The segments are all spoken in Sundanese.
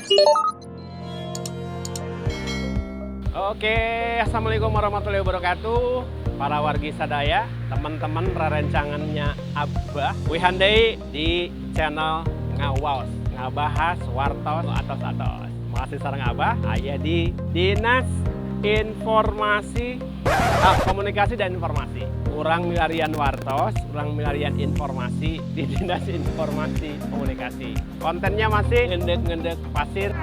Oke, assalamualaikum warahmatullahi wabarakatuh. Para wargi sadaya, teman-teman rerencangannya Abah Wihandai di channel Ngawaos, ngabahas wartos atos-atos. Masih sareng Abah, aya di Dinas Informasi, Komunikasi dan Informasi. Urang milarian wartos, urang milarian informasi di Dinas Informasi Komunikasi. Kontennya masih ngendek-ngendek pasir,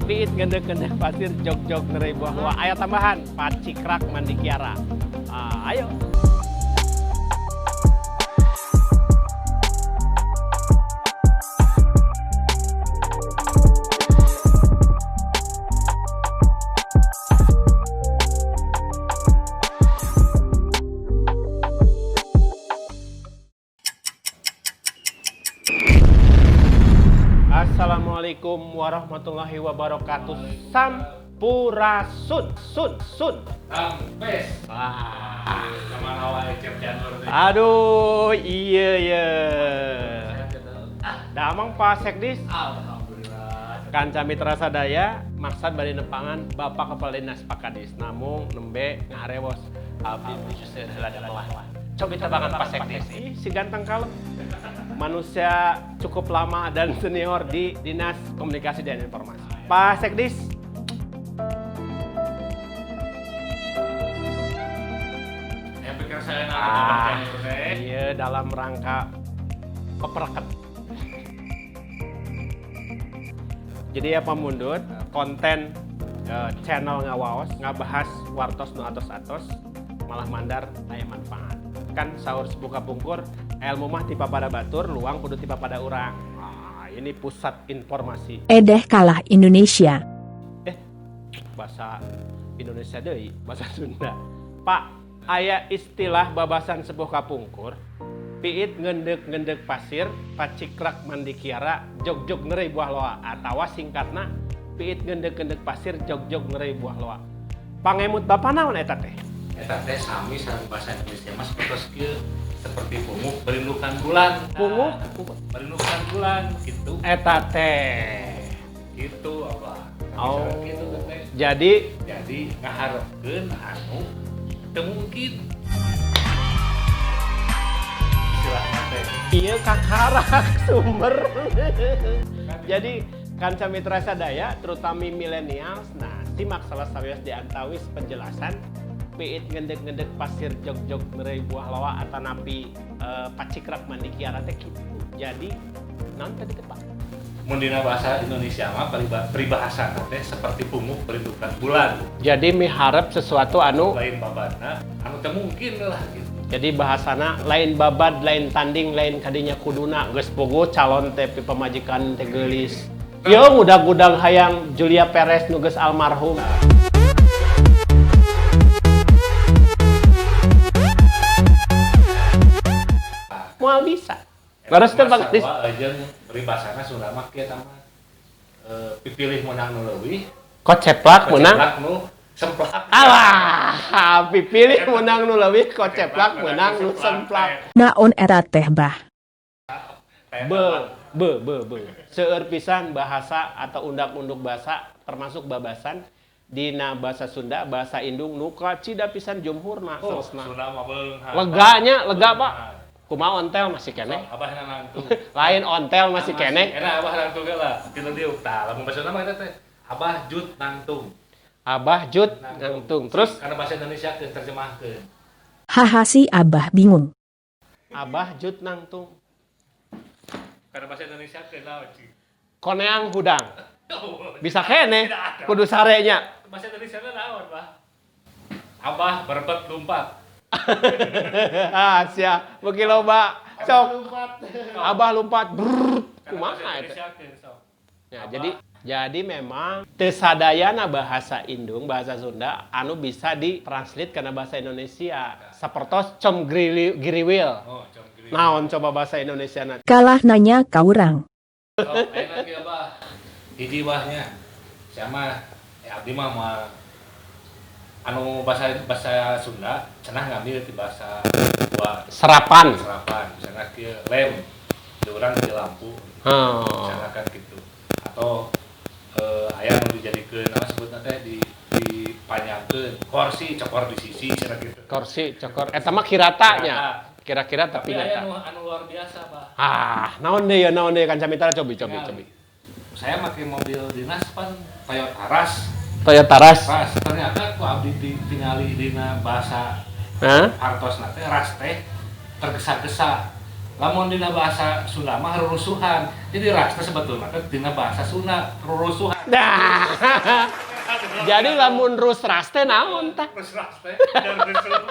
piit ngendek-ngendek pasir, jog-jog neureuy buah loa. Ayo tambahan, pacikrak mandi kiara. Ah, ayo. Assalamualaikum warahmatullahi wabarakatuh. Sampurasun, sun, sun. Rampes. Wah. Sama awal Ecep Janur teh. Aduh, iya ya. Damang Pak Sekdis. Alhamdulillah. Kanca mitra sadaya, maksad bade nepangan Bapak Kepala Dinas Pak Kadis namung nembe ngaharewos abdi nuju seueur heula melah. Coba tebangan Pak Sekdis. Ih, si ganteng kalem. Manusia cukup lama dan senior di Dinas Komunikasi dan Informasi. Pak Sekdis. Yang pikir saya nak Ah, Janur teh. Iya, dalam rangka pepereket. Jadi ya pamundut, konten channel Ngawaos ngabahas wartos nu atos-atos malah mandar aya manfaat. Kan saur sepuh kapungkur, ilmu mah ti papada batur, luang kudu ti papada urang. Ah, ini pusat informasi. Edeh kalah Indonesia. Bahasa Indonesia deui, bahasa Sunda. Pak, aya istilah babasan sepuh kapungkur, piit ngendek-ngendek pasir, pacikrak mandi kiara, jog-jog neureuy buah loa, atawa singkatna piit ngendek-ngendek pasir, jog-jog neuray buah loa. Pangemut Bapak naon eta teh? Eta teh sami sareng bahasa Indonesia mah seperti kieu, seperti punguh merindukan bulan. Punguh? Merindukan bulan gitu. Eta teh. Gitu apa? Oh. Gitu teh. Jadi ngaharepkeun anu teu mungkin. Istilahna teh. Iya kakarak sumber. Jadi kanca mitra sadaya terutama milenials, nah simak salah sawios di antawis penjelasan piit ngendek-ngendek pasir jog-jog neureuy buah loa atanapi pacikrak mandi kiara teh kitu. Jadi naon tadi teh Pak? Mun dina bahasa Indonesia mah peribahasa teh seperti punguh merindukan bulan. Jadi miharep sesuatu anu lain babadna anu teu mungkin lah gitu. Jadi bahasana lain babad, lain tanding, lain kadinya kuduna geus puguh calon teh pamajikan teh geulis. Yo ngudag-gudag hayang Julia Perez nu geus almarhum. Moal bisa. Leres teh Pak Kadis. Sarua jeung peribahasana Sunda mah kieu tah mah. Pipilih meunang nu leuwih, Koceplak meunang. koceplak nu semplak. Alah, pipilih meunang nu leuwih, koceplak meunang nu semplak. Naon eta teh bah? Be, be, be, be. Seueur pisan bahasa atau undak-unduk bahasa termasuk babasan dina bahasa Sunda, bahasa Indung nu kacida pisan jumhurna Oh, saleresna. Sunda mah beunghar. Leganya, lega Pak. Kumaha ontel masih keneh? Sok, abah nangtung. Lain ontel masih keneh. Enak abah nangtung lah. Tilu diuk. Tah, lamun bahasa Sunda mah eta teh abah jut nangtung. Abah jut nangtung. Terus karena bahasa Indonesia ke terjemahkeun. Haha si Abah bingung. Abah jut nangtung. Karena bahasa Indonesia ke naon cing? Koneang hudang. Bisa keneh kudu sarenya. Bahasa Indonesia na naon, Bah? Abah berebet lumpat. Ah, sia, beuki loba. Sok. Abah lompat. Brrr. Karena Kumaha bahasa eta? Indonesia ke sok. Ya, jadi memang teu sadayana bahasa Indung, bahasa Sunda anu bisa ditranslate kana bahasa Indonesia. Sapertos com giriwil. Oh, com giriwil. Naon coba bahasa Indonesia na? Kalah nanya ka urang. Sok, ayeuna kieu, Bah. Hiji bahnya. Sia mah ya abdi mah moal anu bahasa bahasa Sunda cenah ngambil ti bahasa luar. Serapan. Serapan, misalnya kieu lem di urang di lampu. Oh. Misalnya kan gitu. Atau aya nu dijadikeun, naon sebutna teh, di dipanjangkeun, kursi cokor di sisi cenah gitu. Kursi cokor eta mah kirata nya. Kira-kira tapi Tapi aya nyata. Anu anu luar biasa, Pak. Ah, naon deui ya, naon deui kan Mitra, cobi cobi Ya. cobi. Saya pakai mobil dinas pan Toyota Rush. Toyota Rush. Rush ternyata ku abdi ditingali dina bahasa Hah? hartosna teh rush teh tergesa-gesa. Lamun dina bahasa Sunda mah rurusuhan. Jadi rush teh sebetulna teh dina bahasa Sunda rurusuhan. Nah. Jadi lamun rus ras teh naon tah? Rus ras teh dan rusuh.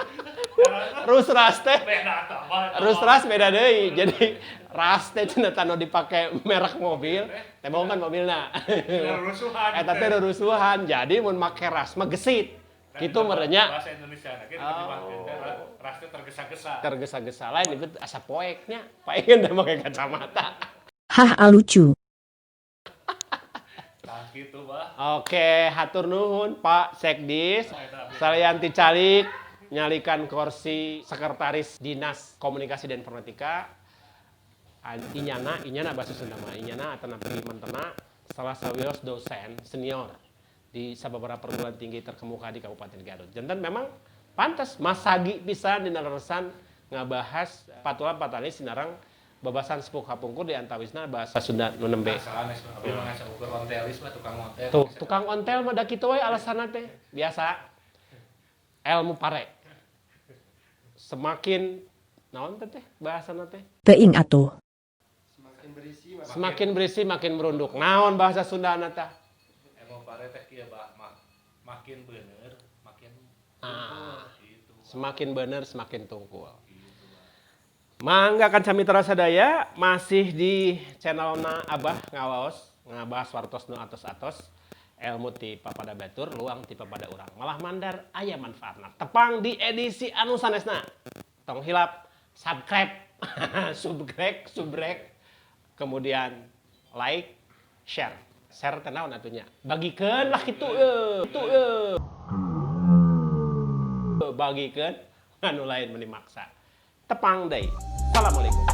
Rus ras teh Beda tambah. rus ras beda deui. Jadi ras teh cenah tanu dipake merek mobil, teh mau kan mobilna. Rurusuhan. Eta teh rurusuhan. Jadi mun make ras mah gesit. Gitu merenya. Bahasa Indonesia nah kitu diterjemahkeun teh rush teh tergesa-gesa. Tergesa-gesa lain itu asa poeknya. Paengan teh make kacamata. Hah, lucu. Nah gitu, Bah. Oke, hatur nuhun Pak Sekdis. Salian ti calik nyalikan kursi Sekretaris Dinas Komunikasi dan Informatika. Inyana, inyana bahasa Sunda mah, inyana atanapi mantena salah sawios dosen senior di sababaraha perguruan tinggi terkemuka di Kabupaten Garut. Janten memang pantas masagi pisan dina leresan ngabahas patulan patali sinareng babasan sepuh kapungkur, di antawisna bahasa Sunda nu nembe. Sanes, abdi mah ngasa ukur ontelis mah, tukang ontel. Tuh, tukang ontel mah da kitu we alasanna teh. Biasa. Ilmu pare. Semakin naon teh teh bahasana teh? Teuing atuh. Semakin berisi makin Semakin berisi makin merunduk. Naon bahasa Sundana tah? Emang pare teh kieu, Bah, makin bener makin Ah. gitu. Semakin bener semakin tungkul. Mangga kan Mitra sadaya, masih di channelna Abah Ngawaos, ngabahas wartos nu atos-atos, ilmu ti papada batur, luang ti papada urang, malah mandar aya manfaatna. Tepang di edisi anu sanesna. Tong hilap subscribe, subscribe, subscribe, kemudian like, share. Share teh naon atuh nya? Bagikeun lah kitu euy, kitu euy. Bagikeun anu lain meni maksa. Tepang deui. Assalamualaikum.